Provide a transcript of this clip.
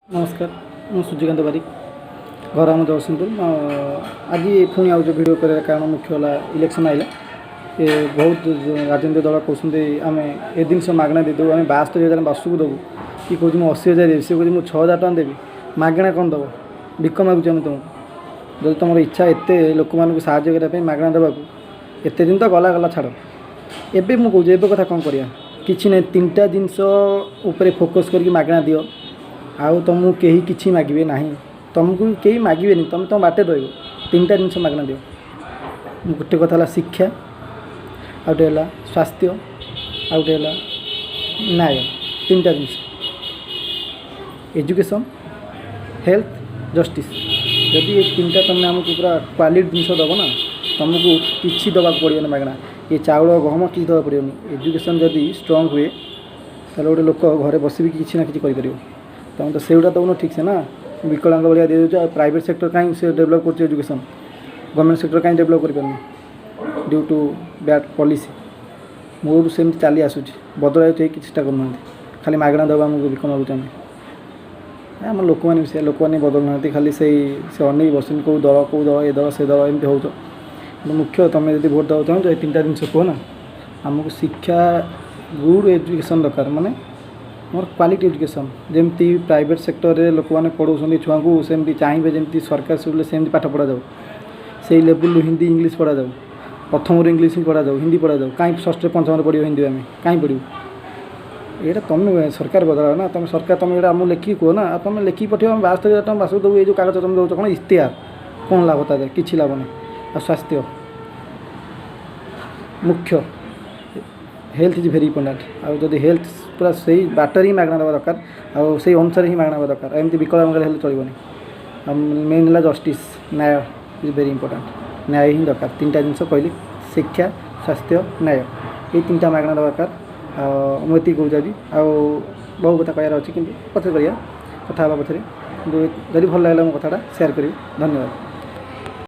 ନମସ୍କାର, ମୁଁ ସୂର୍ଯ୍ୟକାନ୍ତ ବାରିକ, ଘର ଆମ ଜଗତସିଂହପୁର। ଆଜି ପୁଣି ଆଉ ଯେଉଁ ଭିଡ଼ିଓ କରିବାର କାରଣ ମୁଖ୍ୟ ହେଲା, ଇଲେକ୍ସନ୍ ଆଇଲା। ଏ ବହୁତ ରାଜନୈତିକ ଦଳ କହୁଛନ୍ତି, ଆମେ ଏ ଜିନିଷ ମାଗଣା ଦେଇଦେବୁ, ଆମେ 72,000 ବର୍ଷକୁ ଦେବୁ। କିଏ କହୁଛି ମୁଁ 80,000 ଦେବି, ସେ କହୁଛି ମୁଁ 6,000 ଟଙ୍କା ଦେବି। ମାଗଣା କ'ଣ ଦେବ? ଭିକ ମାଗୁଛୁ ଆମେ ତୁମକୁ? ଯଦି ତୁମର ଇଚ୍ଛା ଏତେ ଲୋକମାନଙ୍କୁ ସାହାଯ୍ୟ କରିବା ପାଇଁ, ମାଗଣା ଦେବାକୁ, ଏତେ ଦିନ ତ ଗଲା ଗଲା, ଛାଡ଼। ଏବେ ମୁଁ କହୁଛି, ଏବେ କଥା କ'ଣ କରିବା? କିଛି ନାହିଁ, ତିନିଟା ଜିନିଷ ଉପରେ ଫୋକସ୍ କରିକି ମାଗଣା ଦିଅ, ଆଉ ତୁମକୁ କେହି କିଛି ମାଗିବେ ନାହିଁ। ତୁମକୁ କେହି ମାଗିବେନି, ତୁମେ ତୁମ ବାଟରେ ରହିବ। ତିନିଟା ଜିନିଷ ମାଗଣା ଦିଅ। ଗୋଟେ କଥା ହେଲା ଶିକ୍ଷା, ଆଉ ଗୋଟେ ହେଲା ସ୍ୱାସ୍ଥ୍ୟ, ଆଉ ଗୋଟେ ହେଲା ନ୍ୟାୟ। ତିନିଟା ଜିନିଷ, ଏଜୁକେସନ୍, ହେଲ୍ଥ, ଜଷ୍ଟିସ୍। ଯଦି ଏ ତିନିଟା ତୁମେ ଆମକୁ ପୁରା କ୍ୱାଲିଟି ଜିନିଷ ଦେବ ନା, ତୁମକୁ କିଛି ଦେବାକୁ ପଡ଼ିବନି ମାଗଣା। ଏ ଚାଉଳ, ଗହମ କିଛି ଦେବାକୁ ପଡ଼ିବନି। ଏଜୁକେସନ୍ ଯଦି ଷ୍ଟ୍ରଙ୍ଗ ହୁଏ, ତାହେଲେ ଗୋଟେ ଲୋକ ଘରେ ବସିବି କିଛି ନା କିଛି କରିପାରିବ। ତୁମେ ତ ସେଇଗୁଡ଼ା ଦେଉନ ଠିକ୍ସେ ନା, ବିକଳାଙ୍ଗ ଭଳିଆ ଦେଇଦେଉଛ। ଆଉ ପ୍ରାଇଭେଟ୍ ସେକ୍ଟର କାହିଁ ସେ ଡେଭଲପ୍ କରୁଛି ଏଜୁକେସନ୍, ଗଭର୍ଣ୍ଣମେଣ୍ଟ ସେକ୍ଟର କାହିଁ ଡେଭଲପ୍ କରିପାରୁନି? Due to bad policy. ମୂଳରୁ ସେମିତି ଚାଲି ଆସୁଛି, ବଦଳାଇବାକୁ କେହି କିଛି ଚେଷ୍ଟା କରୁନାହାନ୍ତି। ଖାଲି ମାଗଣା ଦେବା ଆମକୁ ଭିକ ମାଗୁଛନ୍ତି। ଆମ ଲୋକମାନେ ବି ସେ ଲୋକମାନେ ବଦଳୁନାହାନ୍ତି। ଖାଲି ସେଇ ସେ ଅନେଇକି ବସୁଛନ୍ତି, କେଉଁ ଦଳ, କେଉଁ ଦଳ, ଏ ଦଳ, ସେ ଦଳ, ଏମିତି ହେଉଛ। କିନ୍ତୁ ମୁଖ୍ୟ ତୁମେ ଯଦି ଭୋଟ୍ ଦେବାକୁ ଚାହୁଁଛ, ଏ ତିନିଟା ଜିନିଷ କୁହ ନା। ଆମକୁ ଶିକ୍ଷା, ଗୁଡ଼୍ ଏଜୁକେସନ୍ ଦରକାର, ମାନେ ଆମର କ୍ୱାଲିଟି ଏଜୁକେସନ୍। ଯେମିତି ପ୍ରାଇଭେଟ୍ ସେକ୍ଟରରେ ଲୋକମାନେ ପଢ଼ଉଛନ୍ତି ଛୁଆଙ୍କୁ, ସେମିତି ଚାହିଁବେ ଯେମିତି ସରକାରୀ ସ୍କୁଲରେ ସେମିତି ପାଠ ପଢ଼ାଯାଉ। ସେଇ ଲେବୁଲ୍ରୁ ହିନ୍ଦୀ, ଇଂଲିଶ ପଢ଼ାଯାଉ। ପ୍ରଥମରୁ ଇଂଲିଶ ହିଁ ପଢ଼ାଯାଉ, ହିନ୍ଦୀ ପଢ଼ାଯାଉ। କାହିଁ ଷଷ୍ଠରେ, ପଞ୍ଚମରେ ପଢ଼ିବ ହିନ୍ଦୀ? ଆମେ କାହିଁ ପଢ଼ିବୁ ଏଇଟା? ତୁମେ ସରକାର ବଦଳାଅ ନା। ତୁମେ ସରକାର, ତୁମେ ଏଇଟା ଆମକୁ ଲେଖିକି କୁହ ନା। ଆଉ ତୁମେ ଲେଖିକି ପଠାଇବ, ଆମେ 72,000 ଟଙ୍କା ମାସକୁ ଦେବୁ। ଏଇ ଯେଉଁ କାଗଜ ତୁମେ ଦେଉଛ, କ'ଣ ଇସ୍ତିହାର? କ'ଣ ଲାଭ ତା ଦେହରେ? କିଛି ଲାଭ ନାହିଁ। ଆଉ ସ୍ୱାସ୍ଥ୍ୟ ମୁଖ୍ୟ, health is very important. ଆଉ ଯଦି ହେଲ୍ଥ ପୁରା ସେଇ ବାଟରେ ହିଁ ମାଗଣା ଦେବା ଦରକାର, ଆଉ ସେଇ ଅନୁସାରେ ହିଁ ମାଗଣା ଦେବା ଦରକାର। ଆଉ ଏମିତି ବିକଳାଙ୍ଗ ହେଲେ ଚଳିବନି। ଆଉ ମେନ୍ ହେଲା ଜଷ୍ଟିସ୍, ନ୍ୟାୟ is very important. ନ୍ୟାୟ ହିଁ ଦରକାର। ତିନିଟା ଜିନିଷ କହିଲି, ଶିକ୍ଷା, ସ୍ୱାସ୍ଥ୍ୟ, ନ୍ୟାୟ। ଏଇ ତିନିଟା ମାଗଣା ଦେବା ଦରକାର। ଆଉ ମୁଁ ଏତିକି କହୁଛି ଆଜି। ଆଉ ବହୁ କଥା କହିବାର ଅଛି, କିନ୍ତୁ ପଛରେ କରିବା, କଥା ହେବା ପଛରେ। କିନ୍ତୁ ଯଦି ଭଲ ଲାଗିଲା ମୋ କଥାଟା, ସେୟାର କରିବି। ଧନ୍ୟବାଦ।